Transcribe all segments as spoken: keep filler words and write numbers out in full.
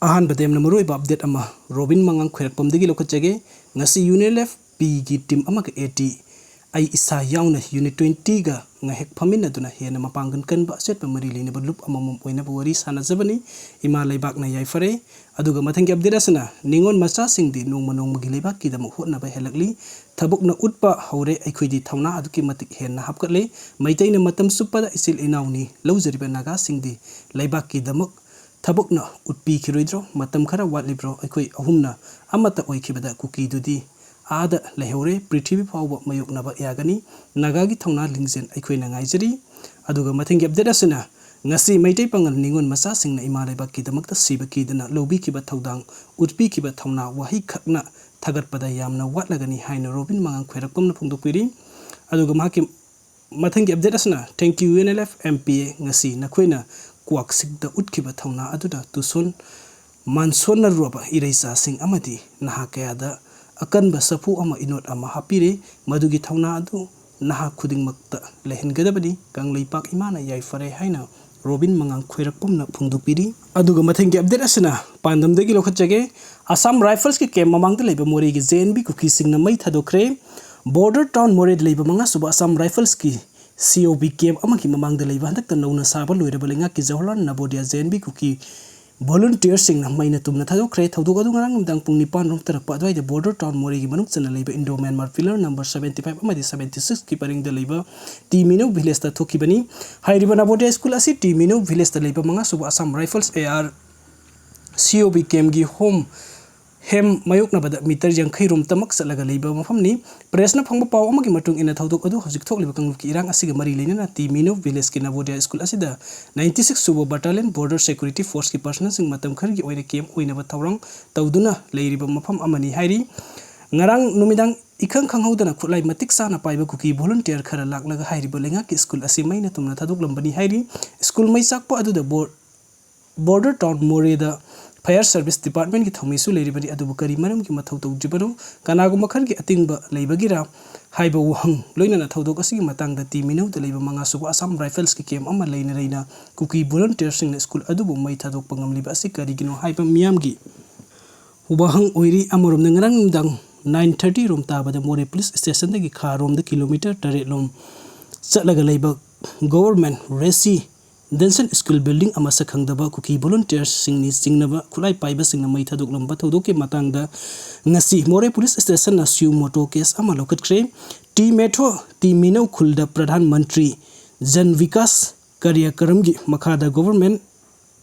ꯑꯍꯥꯟꯕꯗ ꯌꯥꯝꯅ ꯃꯔꯨꯑꯣꯏꯕ ꯑꯞꯗꯦꯠ ꯑꯃ ꯔꯣꯕꯤꯟ ꯃꯉꯥꯡ ꯈꯣꯏꯔꯛꯄꯝꯗꯒꯤ ꯂꯧꯈꯠꯆꯒꯦ꯫ ꯉꯁꯤ ꯌꯨꯅꯤꯌꯟ ꯑꯦꯜ ꯑꯦꯐ ꯄꯤꯒꯤ ꯇꯤꯝ ꯑꯃꯒ ꯑꯦ ꯇꯤ ꯑꯩ ꯏꯁꯥ ꯌꯥꯎꯅ ꯌꯨꯅꯤꯠ ꯇ꯭ꯋꯦꯟꯇꯤꯒ ꯉꯥꯏꯍꯥꯛ ꯐꯝꯃꯤꯟꯅꯗꯨꯅ ꯍꯦꯟꯅ ꯃꯄꯥꯡꯒꯜ ꯀꯟꯕ ꯑꯆꯦꯠꯄ ꯃꯔꯤ ꯂꯩꯅꯕ ꯂꯨꯞ ꯑꯃꯃꯝ ꯑꯣꯏꯅꯕ ꯋꯥꯔꯤ ꯁꯥꯟꯅꯖꯕꯅꯤ꯫ ꯏꯃꯥ ꯂꯩꯕꯥꯛꯅ ꯌꯥꯏꯐꯔꯦ꯫ ꯑꯗꯨꯒ ꯃꯊꯪꯒꯤ ꯑꯞꯗꯦꯠ ꯑꯁꯤꯅ ꯅꯤꯉꯣꯜ ꯃꯆꯥꯁꯤꯡꯗꯤ ꯅꯣꯡꯃ ꯅꯣꯡꯃꯒꯤ ꯂꯩꯕꯥꯛꯀꯤꯗꯃꯛ ꯍꯣꯠꯅꯕ ꯍꯦꯜꯂꯛꯂꯤ꯫ ꯊꯕꯛꯅ ꯎꯠꯄ ꯍꯧꯔꯦ꯫ ꯑꯩꯈꯣꯏꯗꯤ ꯊꯧꯅꯥ ꯑꯗꯨꯛꯀꯤ ꯃꯇꯤꯛ ꯍꯦꯟꯅ ꯍꯥꯞꯀꯠꯂꯦ꯫ ꯃꯩꯇꯩꯅ ꯃꯇꯝ ꯆꯨꯞꯄꯗ ꯏꯆꯤꯜ ꯏꯅꯥꯎꯅꯤ꯫ ꯂꯧꯖꯔꯤꯕ ꯅꯥꯒꯥꯁꯤꯡꯗꯤ ꯂꯩꯕꯥꯛꯀꯤꯗꯃꯛ ꯊꯕꯛꯅ ꯎꯠꯄꯤꯈꯤꯔꯣꯏꯗ꯭ꯔꯣ? ꯃꯇꯝ ꯈꯔ ꯋꯥꯠꯂꯤꯕ꯭ꯔꯣ? ꯑꯩꯈꯣꯏ ꯑꯍꯨꯝꯅ ꯑꯃꯠꯇ ꯑꯣꯏꯈꯤꯕꯗ ꯀꯨꯀꯤꯗꯨꯗꯤ ꯑꯥꯗ ꯂꯩꯍꯧꯔꯦ꯫ ꯄ꯭ꯔꯤꯊꯤꯕꯤ ꯐꯥꯎꯕ ꯃꯥꯌꯣꯛꯅꯕ ꯌꯥꯒꯅꯤ꯫ ꯅꯥꯒꯥꯒꯤ ꯊꯧꯅꯥ ꯂꯤꯡꯖꯦꯜ ꯑꯩꯈꯣꯏꯅ ꯉꯥꯏꯖꯔꯤ꯫ ꯑꯗꯨꯒ ꯃꯊꯪꯒꯤ ꯑꯞꯗꯦꯠ ꯑꯁꯤꯅ ꯉꯁꯤ ꯃꯩꯇꯩ ꯄꯥꯉꯜ ꯅꯤꯉꯣꯜ ꯃꯆꯥꯁꯤꯡꯅ ꯏꯃꯥ ꯂꯩꯕꯥꯛꯀꯤꯗꯃꯛꯇ ꯁꯤꯕ ꯀꯤꯗꯅ ꯂꯧꯕꯤꯈꯤꯕ ꯊꯧꯗꯥꯡ, ꯎꯠꯄꯤꯈꯤꯕ ꯊꯧꯅꯥ ꯋꯥꯍꯩ ꯈꯛꯅ ꯊꯥꯒꯠꯄꯗ ꯌꯥꯝꯅ ꯋꯥꯠꯂꯒꯅꯤ ꯍꯥꯏꯅ ꯔꯣꯕꯤꯟ ꯃꯉꯥꯡ ꯈꯣꯏꯔꯛꯄꯝꯅ ꯐꯣꯡꯗꯣꯛꯄꯤꯔꯤ꯫ ꯑꯗꯨꯒ ꯃꯍꯥꯛꯀꯤ ꯃꯊꯪꯒꯤ ꯑꯞꯗꯦꯠ ꯑꯁꯤꯅ, "Thank you, U N L F M P A, ꯉꯁꯤ ꯅꯈꯣꯏꯅ ꯀ꯭ꯋꯥꯛꯁꯤꯛꯇ ꯎꯠꯈꯤꯕ ꯊꯧꯅꯥ ꯑꯗꯨꯗ ꯇꯨꯁꯣꯟ ꯃꯥꯟꯁꯣꯟꯅꯔꯨꯔꯕ ꯏꯔꯩꯆꯥꯁꯤꯡ ꯑꯃꯗꯤ ꯅꯍꯥ ꯀꯌꯥꯗ ꯑꯀꯟꯕ ꯁꯥꯐꯨ ꯑꯃ, ꯏꯅꯣꯠ ꯑꯃ ꯍꯥꯞꯄꯤꯔꯦ꯫ ꯃꯗꯨꯒꯤ ꯊꯧꯅꯥ ꯑꯗꯨ ꯅꯍꯥ ꯈꯨꯗꯤꯡꯃꯛꯇ ꯂꯩꯍꯟꯒꯗꯕꯅꯤ꯫ ꯀꯪꯂꯩꯄꯥꯛ ꯏꯃꯥꯅ ꯌꯥꯏꯐꯔꯦ" ꯍꯥꯏꯅ ꯔꯣꯕꯤꯟ ꯃꯉꯥꯡ ꯈꯣꯏꯔꯛꯄꯝꯅ ꯐꯣꯡꯗꯣꯛꯄꯤꯔꯤ꯫ ꯑꯗꯨꯒ ꯃꯊꯪꯒꯤ ꯑꯞꯗꯦꯠ ꯑꯁꯤꯅ ꯄꯥꯟꯗꯝꯗꯒꯤ ꯂꯧꯈꯠꯆꯒꯦ꯫ ꯑꯁꯥꯝ ꯔꯥꯏꯐꯜꯁꯀꯤ ꯀꯦꯝꯞ ꯃꯃꯥꯡꯗ ꯂꯩꯕ ꯃꯣꯔꯦꯒꯤ ꯖꯦ ꯑꯦꯟ ꯕꯤ ꯀꯨꯀꯤꯁꯤꯡꯅ ꯃꯩ ꯊꯥꯗꯣꯛꯈ꯭ꯔꯦ꯫ ꯕꯣꯔꯗꯔ ꯇꯥꯎꯟ ꯃꯣꯔꯦꯗ ꯂꯩꯕ ꯃꯉꯥꯁꯨꯕ ꯑꯁꯥꯝ ꯔꯥꯏꯐꯜꯁꯀꯤ ꯁꯤ ꯑꯣ ꯕꯤ ꯀꯦꯝꯞ ꯑꯃꯒꯤ ꯃꯃꯥꯡꯗ ꯂꯩꯕ ꯍꯟꯗꯛꯇ ꯅꯧꯅ ꯁꯥꯕ ꯂꯣꯏꯔꯕ ꯂꯩꯉꯥꯛꯀꯤ ꯖꯋꯥꯍꯔꯂꯥꯜ ꯅꯕꯣꯗꯤꯌꯥ ꯖꯦ ꯑꯦꯟ ꯕꯤ ꯀꯨꯀꯤ ꯚꯣꯂꯨꯟꯇꯤꯌꯔꯁꯤꯡꯅ ꯃꯩꯅ ꯇꯨꯝꯅ ꯊꯥꯗꯣꯛꯈ꯭ꯔꯦ꯫ ꯊꯧꯗꯣꯛ ꯑꯗꯨ ꯉꯔꯥꯡ ꯅꯨꯃꯤꯗꯥꯡ ꯄꯨꯡ ꯅꯤꯄꯥꯟ ꯔꯣꯝ ꯇꯥꯔꯛꯄ ꯑꯗꯨꯋꯥꯏꯗ ꯕꯣꯔꯗꯔ ꯇꯥꯎꯟ ꯃꯣꯔꯦꯒꯤ ꯃꯅꯨꯡ ꯆꯟꯅ ꯂꯩꯕ Indo Myanmar pillar number seventy five ꯑꯃꯗꯤ ꯁꯕꯦꯟꯇꯤ ꯁꯤꯛꯁꯀꯤ ꯄꯔꯤꯡꯗ ꯂꯩꯕ ꯇꯤ ꯃꯤꯅꯧ ꯚꯤꯂꯦꯖꯇ ꯊꯣꯛꯈꯤꯕꯅꯤ꯫ ꯍꯥꯏꯔꯤꯕ ꯅꯕꯣꯗꯤꯌꯥ ꯁ꯭ꯀꯨꯜ ꯑꯁꯤ ꯇꯤ ꯃꯤꯅꯧ ꯚꯤꯂꯦꯖꯇ ꯂꯩꯕ ꯃꯉꯥꯁꯨꯕ Assam rifles A R C O B ꯀꯦꯝꯞꯀꯤ ꯍꯣꯝ ꯍꯦꯝ ꯃꯥꯌꯣꯛꯅꯕꯗ ꯃꯤꯇꯔ ꯌꯥꯡꯈꯩ ꯔꯣꯝꯇꯃꯛ ꯆꯠꯂꯒ ꯂꯩꯕ ꯃꯐꯝꯅꯤ꯫ ꯄ꯭ꯔꯦꯁꯅ ꯐꯪꯕ ꯄꯥꯎ ꯑꯃꯒꯤ ꯃꯇꯨꯡ ꯏꯟꯅ, ꯊꯧꯗꯣꯛ ꯑꯗꯨ ꯍꯧꯖꯤꯛ ꯊꯣꯛꯂꯤꯕ ꯀꯥꯡꯂꯨꯞꯀꯤ ꯏꯔꯥꯡ ꯑꯁꯤꯒ ꯃꯔꯤ ꯂꯩꯅꯅ ꯇꯤ ꯃꯤꯅꯧ ꯚꯤꯂꯦꯖꯀꯤ ꯅꯕꯣꯗꯤꯌꯥ ꯁ꯭ꯀꯨꯜ ꯑꯁꯤꯗ ꯅꯥꯏꯟꯇꯤ ꯁꯤꯛꯁ ꯁꯨꯕ ꯕꯠꯇꯥꯂꯤꯌꯟ ꯕꯣꯔꯗꯔ ꯁꯦꯀ꯭ꯌꯨꯔꯤꯇꯤ ꯐꯣꯔꯁꯀꯤ ꯄꯔꯁꯅꯦꯜꯁꯤꯡ ꯃꯇꯝ ꯈꯔꯒꯤ ꯑꯣꯏꯅ ꯀꯦꯝꯞ ꯑꯣꯏꯅꯕ ꯊꯧꯔꯥꯡ ꯇꯧꯗꯨꯅ ꯂꯩꯔꯤꯕ ꯃꯐꯝ ꯑꯃꯅꯤ ꯍꯥꯏꯔꯤ꯫ ꯉꯔꯥꯡ ꯅꯨꯃꯤꯗꯥꯡ ꯏꯈꯪ ꯈꯪꯍꯧꯗꯅ ꯈꯨꯠꯂꯥꯏ ꯃꯇꯤꯛ ꯆꯥꯅ ꯄꯥꯏꯕ ꯀꯨꯀꯤ ꯚꯣꯂꯨꯟꯇꯤꯌꯔ ꯈꯔ ꯂꯥꯛꯂꯒ ꯍꯥꯏꯔꯤꯕ ꯂꯩꯉꯥꯛꯀꯤ ꯁ꯭ꯀꯨꯜ ꯑꯁꯤ ꯃꯩꯅ ꯇꯨꯝꯅ ꯊꯥꯗꯣꯛꯂꯝꯕꯅꯤ ꯍꯥꯏꯔꯤ꯫ ꯁ꯭ꯀꯨꯜ ꯃꯩ ꯆꯥꯛꯄ ꯑꯗꯨꯗ ꯕꯣꯔ-, ꯕꯣꯔꯗꯔ ꯇꯥꯎꯟ ꯃꯣꯔꯦꯗ Fire Service Departmentꯀꯤ ꯊꯧꯃꯤꯁꯨ ꯂꯩꯔꯤꯕꯅꯤ꯫ ꯑꯗꯨꯕꯨ ꯀꯔꯤ ꯃꯔꯝꯒꯤ ꯃꯊꯧ ꯇꯧꯗ꯭ꯔꯤꯕꯅꯣ, ꯀꯅꯥꯒꯨꯝꯕ ꯈꯔꯒꯤ ꯑꯇꯤꯡꯕ ꯂꯩꯕꯒꯤꯔꯥ ꯍꯥꯏꯕ ꯋꯥꯍꯪ ꯂꯣꯏꯅꯅ ꯊꯧꯗꯣꯛ ꯑꯁꯤꯒꯤ ꯃꯇꯥꯡꯗ ꯇꯤ ꯃꯤꯅꯧꯗ ꯂꯩꯕ ꯃꯉꯥꯁꯨꯕ Assam Riflesꯀꯤ camp ꯑꯃ ꯂꯩꯅ ꯂꯩꯅ ꯀꯨꯀꯤ volunteerꯁꯤꯡꯅ school ꯑꯗꯨꯕꯨ ꯃꯩ ꯊꯥꯗꯣꯛꯄ ꯉꯝꯂꯤꯕ ꯑꯁꯤ ꯀꯔꯤꯒꯤꯅꯣ ꯍꯥꯏꯕ ꯃꯤꯌꯥꯝꯒꯤ ꯋꯥꯍꯪ ꯑꯣꯏꯔꯤ꯫ ꯑꯃꯔꯣꯝꯗ ꯉꯔꯥꯡ ꯅꯨꯃꯤꯗꯥꯡ nine thirty ꯔꯣꯝ ꯇꯥꯕꯗ ꯃꯣꯔꯦ police stationꯗꯒꯤ ꯈꯥꯔꯣꯝꯗ kilometre ꯇꯔꯦꯠ ꯂꯣꯝ ꯆꯠꯂꯒ ꯂꯩꯕ government residential school building ꯑꯃ ꯁꯛꯈꯪꯗꯕ ꯀꯨꯀꯤ volunteerꯁꯤꯡꯅꯤ ꯆꯤꯡꯅꯕ ꯈꯨꯠꯂꯥꯏ ꯄꯥꯏꯕꯁꯤꯡꯅ ꯃꯩ ꯊꯥꯗꯣꯛꯂꯝꯕ ꯊꯧꯗꯣꯛꯀꯤ ꯃꯇꯥꯡꯗ ꯉꯁꯤ ꯃꯣꯔꯦ police stationꯅ suo motu case ꯑꯃ ꯂꯧꯈꯠꯈ꯭ꯔꯦ꯫ ꯇꯤ ꯃꯦꯊꯣ ꯇꯤ ꯃꯤꯅꯧ ꯈꯨꯜꯗ ꯄ꯭ꯔꯙꯥꯟ ꯃꯟꯇ꯭ꯔꯤ ꯖꯟ ꯕꯤꯀꯥꯁ ꯀꯥꯔꯌꯀ꯭ꯔꯝꯒꯤ ꯃꯈꯥꯗ government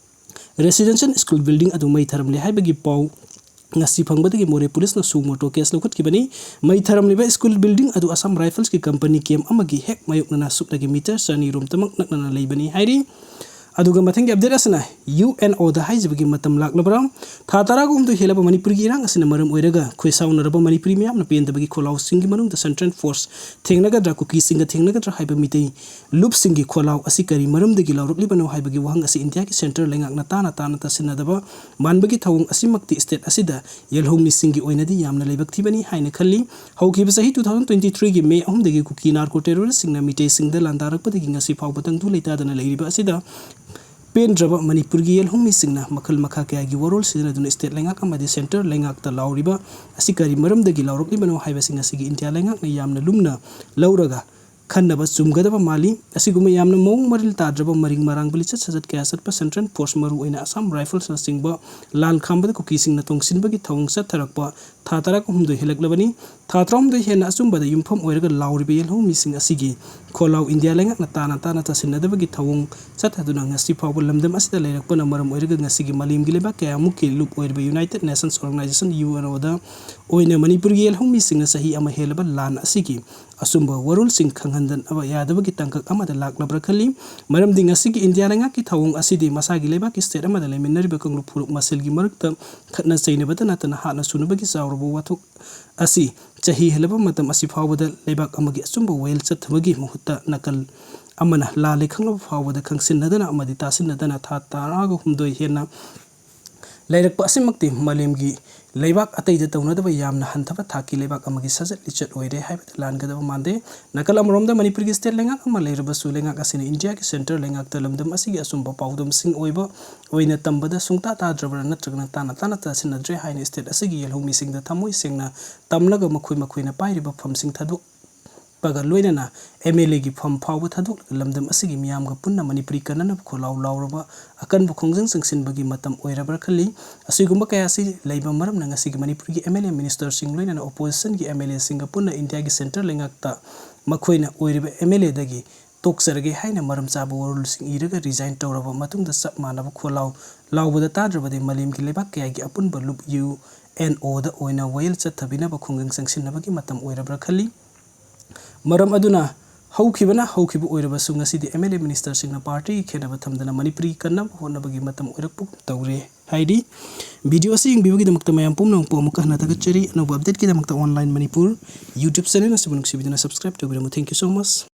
residential school building ꯑꯗꯨ ꯃꯩ ꯊꯥꯔꯝꯂꯦ ꯍꯥꯏꯕꯒꯤ ꯄꯥꯎ ꯉꯁꯤ ꯐꯪꯕꯗꯒꯤ ꯃꯣꯔꯦ policeꯅ suo motu case ꯂꯧꯈꯠꯈꯤꯕꯅꯤ꯫ ꯃꯩ ꯊꯥꯔꯝꯂꯤꯕ school building ꯑꯗꯨ Assam Riflesꯀꯤ company camp ꯑꯃꯒꯤ ꯍꯦꯛ ꯃꯥꯌꯣꯛꯅꯅ ꯁꯨꯞꯅꯒꯤ metre ꯆꯅꯤ ꯔꯣꯝꯇꯃꯛ ꯅꯛꯅꯅ ꯂꯩꯕꯅꯤ ꯍꯥꯏꯔꯤ꯫ ꯑꯗꯨꯒ ꯃꯊꯪꯒꯤ update ꯑꯁꯤꯅ UNOꯗ ꯍꯥꯏꯖꯕꯒꯤ ꯃꯇꯝ ꯂꯥꯛꯂꯕ꯭ꯔꯥ? ꯊꯥ ꯇꯔꯥꯒ ꯍꯨꯝꯗꯣꯏ ꯍꯦꯜꯂꯕ ꯃꯅꯤꯄꯨꯔꯒꯤ ꯏꯔꯥꯡ ꯑꯁꯤꯅ ꯃꯔꯝ ꯑꯣꯏꯔꯒ ꯈꯣꯏꯁꯥꯎꯅꯔꯕ ꯃꯅꯤꯄꯨꯔꯤ ꯃꯤꯌꯥꯝꯅ ꯄꯦꯟꯗꯕꯒꯤ ꯈꯣꯜꯂꯥꯎꯁꯤꯡꯒꯤ ꯃꯅꯨꯡꯗ central force ꯊꯦꯡꯅꯒꯗ꯭ꯔꯥ, ꯀꯨꯀꯤꯁꯤꯡꯒ ꯊꯦꯡꯅꯒꯗ꯭ꯔꯥ ꯍꯥꯏꯕ ꯃꯤꯇꯩ ꯂꯨꯞꯁꯤꯡꯒꯤ ꯈꯣꯜꯂꯥꯎ ꯑꯁꯤ ꯀꯔꯤ ꯃꯔꯝꯗꯒꯤ ꯂꯥꯎꯔꯛꯂꯤꯕꯅꯣ ꯍꯥꯏꯕꯒꯤ ꯋꯥꯍꯪ ꯑꯁꯤ ꯏꯟꯗꯤꯌꯥꯒꯤ centre ꯂꯩꯉꯥꯛꯅ ꯇꯥꯅ ꯇꯥꯅ ꯇꯥꯁꯤꯟꯅꯗꯕ ꯃꯥꯟꯕꯒꯤ ꯊꯧꯑꯣꯡ ꯑꯁꯤꯃꯛꯇꯤ state ꯑꯁꯤꯗ ꯌꯦꯜꯍꯧꯃꯤꯁꯤꯡꯒꯤ ꯑꯣꯏꯅꯗꯤ ꯌꯥꯝꯅ ꯂꯥꯏꯕꯛ ꯊꯤꯕꯅꯤ ꯍꯥꯏꯅ ꯈꯜꯂꯤ꯫ ꯍꯧꯈꯤꯕ ꯆꯍꯤ two thousand twenty threeꯒꯤ May ꯑꯍꯨꯝꯗꯒꯤ ꯀꯨꯀꯤ narco terroristꯁꯤꯡꯅ ꯃꯤꯇꯩꯁꯤꯡꯗ ꯂꯥꯟꯗꯥꯔꯛꯄꯗꯒꯤ ꯉꯁꯤ ꯐꯥꯎꯕ ꯇꯪꯗꯨ ꯂꯩꯇꯥꯗꯅ ꯂꯩꯔꯤꯕ ꯑꯁꯤꯗ ꯄꯦꯟꯗ꯭ꯔꯕ ꯃꯅꯤꯄꯨꯔꯒꯤ ꯌꯦꯜꯍꯧꯃꯤꯁꯤꯡꯅ ꯃꯈꯜ ꯃꯈꯥ ꯀꯌꯥꯒꯤ ꯋꯥꯔꯣꯜ ꯁꯤꯖꯤꯟꯅꯗꯨꯅ state ꯂꯩꯉꯥꯛ ꯑꯃꯗꯤ centre ꯂꯩꯉꯥꯛꯇ ꯂꯥꯎꯔꯤꯕ ꯑꯁꯤ ꯀꯔꯤ ꯃꯔꯝꯗꯒꯤ ꯂꯥꯎꯔꯛꯂꯤꯕꯅꯣ ꯍꯥꯏꯕꯁꯤ ꯉꯁꯤꯒꯤ ꯏꯟꯗꯤꯌꯥ ꯂꯩꯉꯥꯛꯅ ꯌꯥꯝꯅ ꯂꯨꯝꯅ ꯂꯧꯔꯒ ꯈꯟꯅꯕ ꯆꯨꯝꯒꯗꯕ ꯃꯥꯜꯂꯤ꯫ ꯑꯁꯤꯒꯨꯝꯕ ꯌꯥꯝꯅ ꯃꯑꯣꯡ ꯃꯔꯤꯜ ꯇꯥꯗ꯭ꯔꯕ ꯃꯔꯤꯡ ꯃꯔꯥꯡꯕ ꯂꯤꯆꯠ ꯁꯥꯖꯠ ꯀꯌꯥ ꯆꯠꯄ central force, ꯃꯔꯨꯑꯣꯏꯅ Assam Riflesꯅꯆꯤꯡꯕ ꯂꯥꯟ ꯈꯥꯝꯕꯗ ꯀꯨꯀꯤꯁꯤꯡꯅ ꯇꯣꯡꯁꯤꯟꯕꯒꯤ ꯊꯧꯑꯣꯡ ꯆꯠꯊꯔꯛꯄ ꯊꯥ ꯇꯔꯥꯍꯨꯝꯗꯣꯏ ꯍꯦꯜꯂꯛꯂꯕꯅꯤ꯫ ꯊꯥ ꯇꯔꯥꯍꯨꯝꯗꯣꯏ ꯍꯦꯟꯅ ꯑꯆꯨꯝꯕꯗ ꯌꯨꯝꯐꯝ ꯑꯣꯏꯔꯒ ꯂꯥꯎꯔꯤꯕ ꯌꯦꯜꯍꯧꯃꯤꯁꯤꯡ ꯑꯁꯤꯒꯤ ꯈꯣꯜꯂꯥꯎ ꯏꯟꯗꯤꯌꯥ ꯂꯩꯉꯥꯛꯅ ꯇꯥꯅ ꯇꯥꯅ ꯇꯥꯁꯤꯟꯅꯗꯕꯒꯤ ꯊꯧꯑꯣꯡ ꯆꯠꯊꯗꯨꯅ ꯉꯁꯤ ꯐꯥꯎꯕ ꯂꯝꯗꯝ ꯑꯁꯤꯗ ꯂꯩꯔꯛꯄꯅ ꯃꯔꯝ ꯑꯣꯏꯔꯒ ꯉꯁꯤꯒꯤ ꯃꯥꯂꯦꯝꯒꯤ ꯂꯩꯕꯥꯛ ꯀꯌꯥꯃꯨꯛꯀꯤ ꯂꯨꯞ ꯑꯣꯏꯔꯤꯕ United Nations Organization, UNOꯗ ꯑꯣꯏꯅ ꯃꯅꯤꯄꯨꯔꯒꯤ ꯌꯦꯜꯍꯧꯃꯤꯁꯤꯡꯅ ꯆꯍꯤ ꯑꯃ ꯍꯦꯜꯂꯕ ꯂꯥꯟ ꯑꯁꯤꯒꯤ ꯑꯆꯨꯝꯕ ꯋꯥꯔꯣꯜꯁꯤꯡ ꯈꯪꯍꯟꯗꯅꯕ ꯌꯥꯗꯕꯒꯤ ꯇꯥꯡꯀꯛ ꯑꯃꯗ ꯂꯥꯛꯂꯕ꯭ꯔꯥ ꯈꯜꯂꯤ꯫ ꯃꯔꯝꯗꯤ ꯉꯁꯤꯒꯤ ꯏꯟꯗꯤꯌꯥ ꯂꯩꯉꯥꯛꯀꯤ ꯊꯧꯑꯣꯡ ꯑꯁꯤꯗꯤ ꯃꯁꯥꯒꯤ ꯂꯩꯕꯥꯛꯀꯤ state ꯑꯃꯗ ꯂꯩꯃꯤꯟꯅꯔꯤꯕ ꯀꯥꯡꯂꯨꯞ ꯐꯨꯔꯨꯞ ꯃꯁꯦꯜꯒꯤ ꯃꯔꯛꯇ ꯈꯠꯅ ꯆꯩꯅꯕꯇ ꯅꯠꯇꯅ ꯍꯥꯠꯅ ꯁꯨꯅꯕꯒꯤ ꯆꯥꯎꯔꯕ ꯋꯥꯊꯣꯛ ꯑꯁꯤ ꯆꯍꯤ ꯍꯦꯜꯂꯕ ꯃꯇꯝ ꯑꯁꯤ ꯐꯥꯎꯕꯗ ꯂꯩꯕꯥꯛ ꯑꯃꯒꯤ ꯑꯆꯨꯝꯕ ꯋꯥꯌꯦꯜ ꯆꯠꯊꯕꯒꯤ ꯃꯍꯨꯠꯇ ꯅꯥꯀꯜ ꯑꯃꯅ ꯂꯥꯜꯂꯦ ꯈꯪꯂꯕ ꯐꯥꯎꯕꯗ ꯈꯪꯁꯤꯟꯅꯗꯅ ꯑꯃꯗꯤ ꯇꯥꯁꯤꯟꯅꯗꯅ ꯊꯥ ꯇꯔꯥꯒ ꯍꯨꯝꯗꯣꯏ ꯍꯦꯟꯅ ꯂꯩꯔꯛꯄ ꯑꯁꯤꯃꯛꯇꯤ ꯃꯥꯂꯦꯝꯒꯤ ꯂꯩꯕꯥꯛ ꯑꯇꯩꯗ ꯇꯧꯅꯗꯕ ꯌꯥꯝꯅ ꯍꯟꯊꯕ ꯊꯥꯛꯀꯤ ꯂꯩꯕꯥꯛ ꯑꯃꯒꯤ ꯁꯥꯖꯠ ꯂꯤꯆꯠ ꯑꯣꯏꯔꯦ ꯍꯥꯏꯕꯗ ꯂꯥꯟꯒꯗꯕ ꯃꯥꯟꯗꯦ꯫ ꯅꯥꯀꯜ ꯑꯃꯔꯣꯝꯗ ꯃꯅꯤꯄꯨꯔꯒꯤ state ꯂꯩꯉꯥꯛ ꯑꯃ ꯂꯩꯔꯕꯁꯨ, ꯂꯩꯉꯥꯛ ꯑꯁꯤꯅ ꯏꯟꯗꯤꯌꯥꯒꯤ centre ꯂꯩꯉꯥꯛꯇ ꯂꯝꯗꯝ ꯑꯁꯤꯒꯤ ꯑꯆꯨꯝꯕ ꯄꯥꯎꯗꯝꯁꯤꯡ ꯑꯣꯏꯕ ꯑꯣꯏꯅ ꯇꯝꯕꯗ ꯁꯨꯡꯇꯥ ꯇꯥꯗ꯭ꯔꯕ꯭ꯔꯥ ꯅꯠꯇ꯭ꯔꯒꯅ ꯇꯥꯅ ꯇꯥꯅ ꯇꯥꯁꯤꯟꯅꯗ꯭ꯔꯦ ꯍꯥꯏꯅ state ꯑꯁꯤꯒꯤ ꯌꯦꯜꯍꯧꯃꯤꯁꯤꯡꯗ ꯊꯃꯣꯏ ꯁꯦꯡꯅ ꯇꯝꯂꯒ ꯃꯈꯣꯏ ꯃꯈꯣꯏꯅ ꯄꯥꯏꯔꯤꯕ ꯐꯝꯁꯤꯡ ꯊꯥꯗꯣꯛ ꯄꯒ ꯂꯣꯏꯅꯅ MLAꯒꯤ ꯐꯝ ꯐꯥꯎꯕ ꯊꯥꯗꯣꯛꯂꯒ ꯂꯝꯗꯝ ꯑꯁꯤꯒꯤ ꯃꯤꯌꯥꯝꯒ ꯄꯨꯟꯅ ꯃꯅꯤꯄꯨꯔꯤ ꯀꯟꯅꯅꯕ ꯈꯣꯜꯂꯥꯎ ꯂꯥꯎꯔꯕ ꯑꯀꯟꯕ ꯈꯣꯡꯖꯪ ꯆꯪꯁꯤꯟꯕꯒꯤ ꯃꯇꯝ ꯑꯣꯏꯔꯕ꯭ꯔꯥ ꯈꯜꯂꯤ꯫ ꯑꯁꯤꯒꯨꯝꯕ ꯀꯌꯥ ꯑꯁꯤ ꯂꯩꯕ ꯃꯔꯝꯅ ꯉꯁꯤꯒꯤ ꯃꯅꯤꯄꯨꯔꯒꯤ MLA ministerꯁꯤꯡ ꯂꯣꯏꯅꯅ oppositionꯒꯤ MLAꯁꯤꯡꯒ ꯄꯨꯟꯅ ꯏꯟꯗꯤꯌꯥꯒꯤ centre ꯂꯩꯉꯥꯛꯇ ꯃꯈꯣꯏꯅ ꯑꯣꯏꯔꯤꯕ MLAꯗꯒꯤ ꯇꯣꯛꯆꯔꯒꯦ ꯍꯥꯏꯅ ꯃꯔꯝ ꯆꯥꯕ ꯋꯥꯔꯣꯜꯁꯤꯡ ꯏꯔꯒ resign ꯇꯧꯔꯕ ꯃꯇꯨꯡꯗ ꯆꯞ ꯃꯥꯟꯅꯕ ꯈꯣꯜꯂꯥꯎ ꯂꯥꯎꯕꯗ ꯇꯥꯗ꯭ꯔꯕꯗꯤ ꯃꯥꯂꯦꯝꯒꯤ ꯂꯩꯕꯥꯛ ꯀꯌꯥꯒꯤ ꯑꯄꯨꯟꯕ ꯂꯨꯞ UNOꯗ ꯑꯣꯏꯅ ꯋꯥꯌꯦꯜ ꯆꯠꯊꯕꯤꯅꯕ ꯈꯣꯡꯖꯪ ꯆꯪꯁꯤꯟꯅꯕꯒꯤ ꯃꯇꯝ ꯑꯣꯏꯔꯕ꯭ꯔꯥ ꯈꯜꯂꯤ꯫ ꯃꯔꯝ ꯑꯗꯨꯅ ꯍꯧꯈꯤꯕꯅ ꯍꯧꯈꯤꯕ ꯑꯣꯏꯔꯕꯁꯨ ꯉꯁꯤꯗꯤ MLA ministerꯁꯤꯡꯅ partyꯒꯤ ꯈꯦꯠꯅꯕ ꯊꯝꯗꯅ ꯃꯅꯤꯄꯨꯔꯤ ꯀꯟꯅꯕ ꯍꯣꯠꯅꯕꯒꯤ ꯃꯇꯝ ꯑꯣꯏꯔꯛꯄꯒꯨꯝ ꯇꯧꯔꯦ ꯍꯥꯏꯔꯤ꯫ Video ꯑꯁꯤ ꯌꯦꯡꯕꯤꯕꯒꯤꯗꯃꯛꯇ ꯃꯌꯥꯝ ꯄꯨꯝꯅꯃꯛꯄꯨ ꯑꯃꯨꯛꯀ ꯍꯟꯅ ꯊꯥꯒꯠꯆꯔꯤ꯫ ꯑꯅꯧꯕ updateꯀꯤꯗꯃꯛꯇ Online Manipur YouTube channel ꯑꯁꯤꯕꯨ ꯅꯨꯡꯁꯤꯕꯤꯗꯨꯅ subscribe ꯇꯧꯕꯤꯔꯝꯃꯨ꯫ Thank you so much꯫